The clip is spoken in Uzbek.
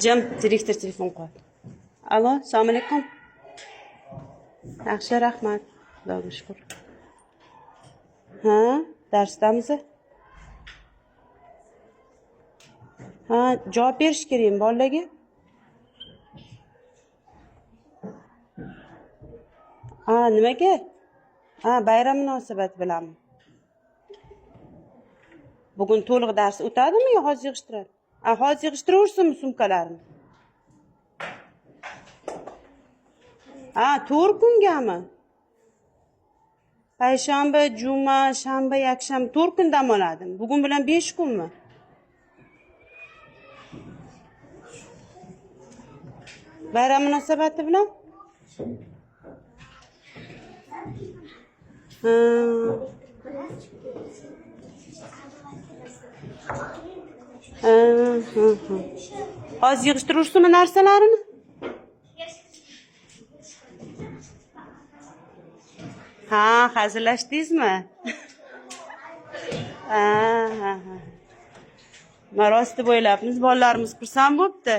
Jim, direktor telefon qo'ydi. Alo, assalomu alaykum. Yaxshi, rahmat. Xudoga shukur. Ha, darsdamiz? Ha, javob berish kerakmi bolalarga? Ha, nimaga? Ha, bayram munosabati bilanmi? Bugun to'liq dars o'tadimi yo hozir yig'ishtiradi? Ha, hozir yig'ishtiraversinmi sumkalarini? Ha, 4 kungami? Payshanba, juma, shanba, yakshanba 4 kun dam oladimi? Bugun bilan 5 kunmi? Bayram munosabati bilan? Ha. Ha, ha, ha. Hozir yig'ishtirursinmi narsalarini? Ha, hazillashdingizmi? Ha, ha, ha. Marost deb o'ylabmiz, bolalarimiz xursand bo'pti.